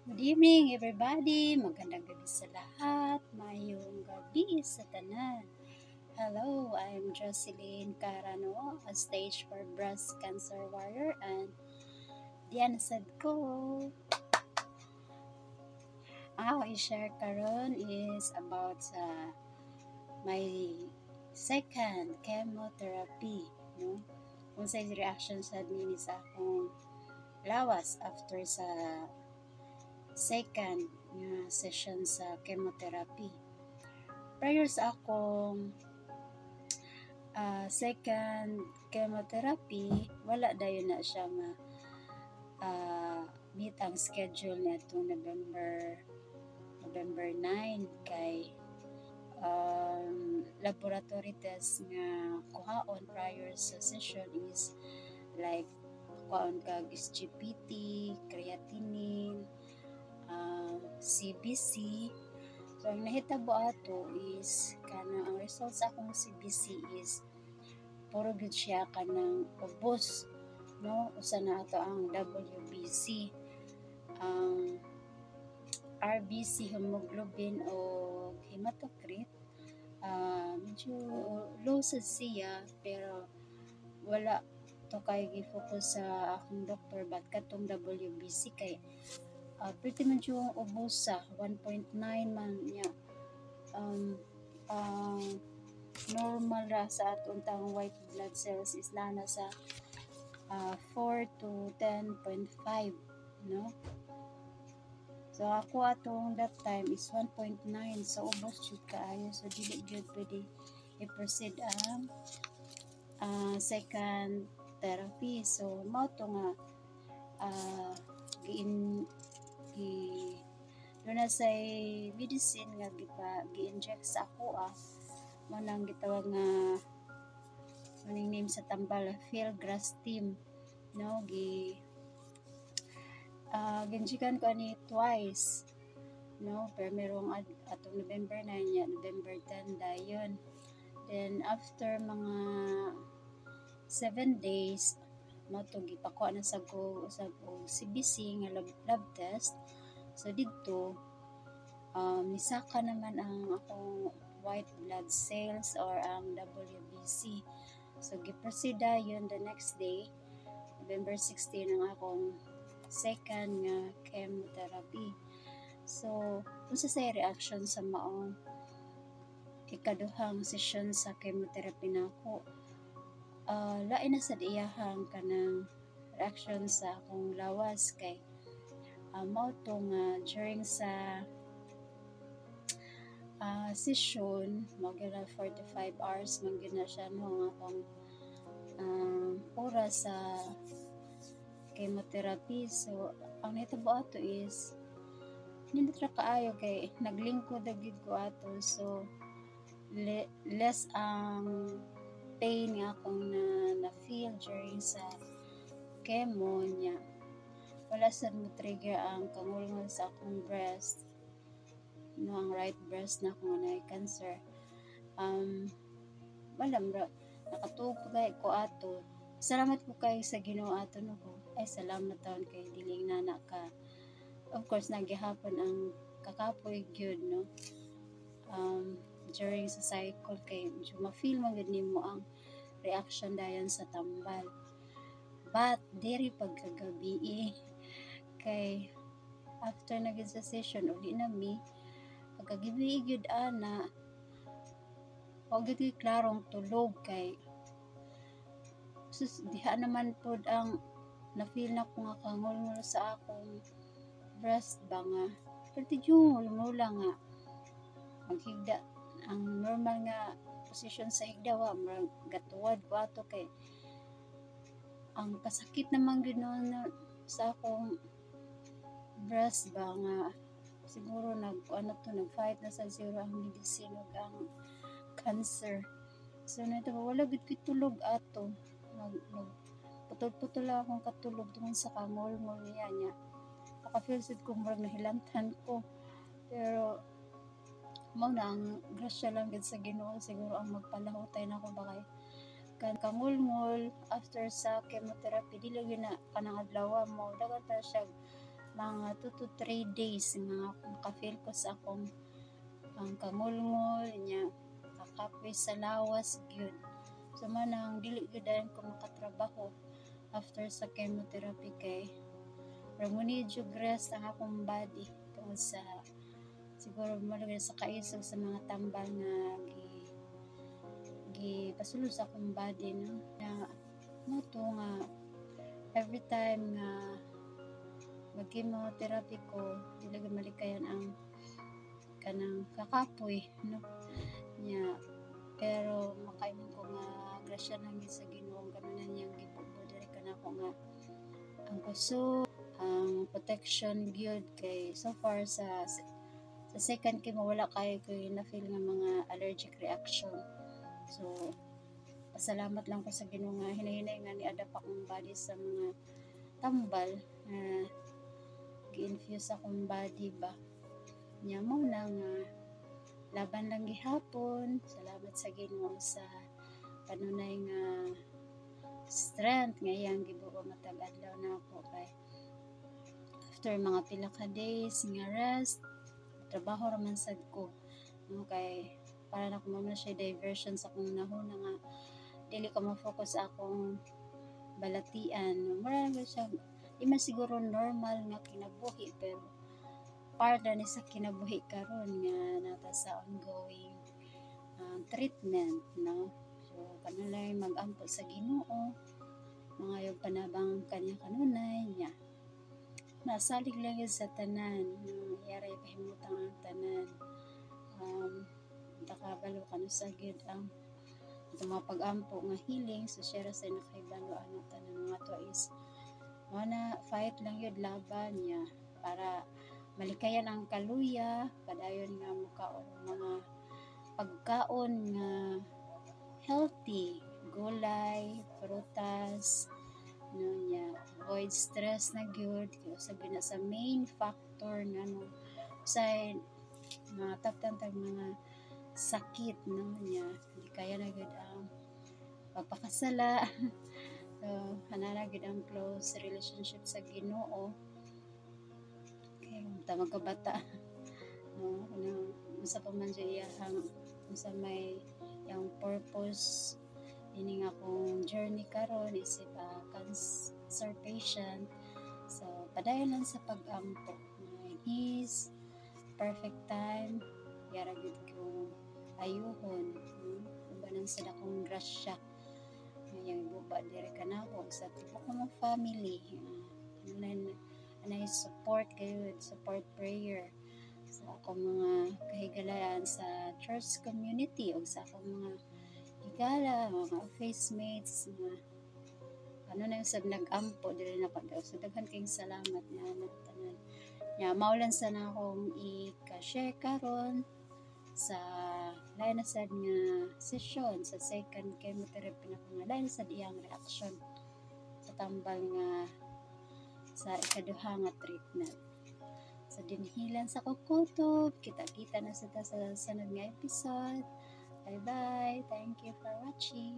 Good evening, everybody. Magandang gabi sa lahat. Maayong gabi sa tanan. Hello, I'm Jocelyn Carano, a stage 4 breast cancer warrior, and diyan sad ko. Ang ako i-share karon is about sa my second chemotherapy, no? Kung sa reaction sad nini sa akong lawas after sa second nga session sa chemotherapy. Prior sa akong second chemotherapy, wala dayon na siya ma meet ang schedule niadtong November 9 kay laboratory test nga kuhaon prior sa session is like kuhaon kag SGPT, creatinine, CBC. So, ang nahitabo ato is kana ang results akong CBC is puro gyud siya kanang ubos, no? Usa na ato ang WBC, ang RBC, hemoglobin o hematocrit, medyo low sa siya, pero wala to kay gi-focus sa akong doktor, but katong WBC kay pretty much yung ubos sa 1.9 man niya. Ang normal ra sa atong tawong white blood cells is na nasa 4 to 10.5, no? So ako atong that time is 1.9, so ubos jud kaayo, so dili jud pwede i-proceed ang second therapy. So mao to nga giin gi duna say medicine nga gipa gi-inject sa ako, mao nang gitawag nga maning name sa tambal, filgrastim, no? Gi gi-injectan ko ani twice, no? Pero merong atong November 9 nya November 10 dayon. Then after mga 7 days, mao to gipakuha na sa ko sa og CBC nga lab test. So didto nisaka naman ang akong white blood cells or ang WBC. So gi-proceed dayon the next day, November 16, ang akong second nga chemotherapy. So unsa say reaction sa maong ikaduhang session sa chemotherapy nako? Lain na sad iyahang kanang reaction sa akong lawas kay mao to nga during sa session, mao gyud na 45 hours man gyud na siya, no, ang akong oras sa chemotherapy. So ang nahitabo ato is nindot ra kaayo kay naglingkod na gyud ko ato, so less ang pain nga akong na feel during sa chemo niya. Wala sad mo trigger ang kangulngol sa akong breast, no? Ang right breast na akong nga cancer, wala mra nakatuog pa kay ko ato. Salamat ko kay sa Ginoo ato, no? Ko ay salamat taon kay dili nana ka. Of course nagyahapon ang kakapoy gyud, no, during sa cycle kay medyo ma-feel man gyud nimo ang reaction dayon sa tambal. But diri pagkagabi kay after na gyud sa session, uli na mi. Pagkagabi gyud ana, wa gyud ko'y klarong tulog kay sus, diha naman pod ang na-feel na ko nga kangulngol sa akong breast ba nga pero yung ngulngula nga maghigda, ang normal nga position sa higda wa, murag gatuwad ko ato kay ang kasakit naman gyud no, sa akong breast ba nga siguro nag ano to, nag-fight na sa zero ang medicine ug ang cancer. So nito, wala gud ko'y tulog ato. Nag putol-putol lang akong katulog tungod sa kangulngol niya niya. Naka-feel sad ko murag nahilantan ko, pero mao na ang grasya lang gid sa Ginoo siguro ang magpalahutay nako ba kay kan kangulngol after sa chemotherapy, dili gyud na kanang adlaw mo, daghan pa siya. Mga 2 to 3 days nga maka-feel ko sa akong ang kangulngol nya, kakapoy sa lawas gyud. So manang dili gyud dayon ko makatrabaho after sa chemotherapy kay mo need jud rest ang akong body tungod sa siguro malugod sa kaisog sa mga tambal nga gi gi pasulod sa akong body, no? Na mo to nga every time nga mag chemotherapy ko, dili gyud malikayan ang kanang kakapoy, no? Nya pero makaingon ko nga grasya lang gyud sa Ginoo kanunan niyang gibubo diri kanako nga ang kusog, ang protection gyud, kay so far sa second chemo wala kayo ko na feel nga mga allergic reaction. So pasalamat lang ko sa Ginoo nga hinay-hinay nga ni-adapt akong body sa mga tambal na gi-infuse akong body ba. Nya mo na nga laban lang gihapon. Salamat sa Ginoo sa kanunay nga strength nga iyang gibuo matag adlaw nako, kay after mga pila ka days nga rest, trabaho ra man sad ko, no? Kay para na ko man siya diversion sa akong nahuna nga dili ko ma-focus sa akong balatian. Mura na siya, di man siguro normal nga kinabuhi, pero part na ni sa kinabuhi karon nga nata sa ongoing treatment, no? So kanunay magampo sa Ginoo, mga yung panabang kanya kanunay niya, nasalig lang yun sa tanan, no? Yaray pahimutang ang tanan, takabalo kanu sa gyud ang atong mga pag-ampo nga healing. So share sa nakahibalo ano tanan mga to is mo na fight lang yun, laban niya para malikayan ang kaluya, padayon nga mukaon mga pagkaon nga healthy, gulay, prutas, no? Nya avoid stress na gyud kay usa gyud na sa main factor nga no usay mataptan tag mga sakit, no? Nya di kaya na gyud ang pagpakasala. So ana gyud ang close relationship sa Ginoo kay ta magkabata, no? Kanang unsa pa man siya iyahang, unsa may yang purpose ini nga akong journey karon isip cancer patient. So padayon lang sa pag-ampo. In His perfect time, yara gyud ko ayuhon, no? Ubanan sa dakong grasya ngayang ibuba diri kanako sa tibuok ko mong family. Anay support kayo, support prayer sa akong mga kahigalaan sa church community o sa akong mga higala, mga office mates, mga ano na yung sab nag-ampo diri na ko. So daghan kayong salamat nga na tanan. Nya maulan sa na akong i-share karon sa lain na sad nga session sa second chemotherapy na ko nga lain sad iyang reaction sa tambal nga sa ikaduha nga treatment. Sa dinhilan sa kukutob, kita-kita na sa ta sa sunod nga episode. Bye-bye. Thank you for watching.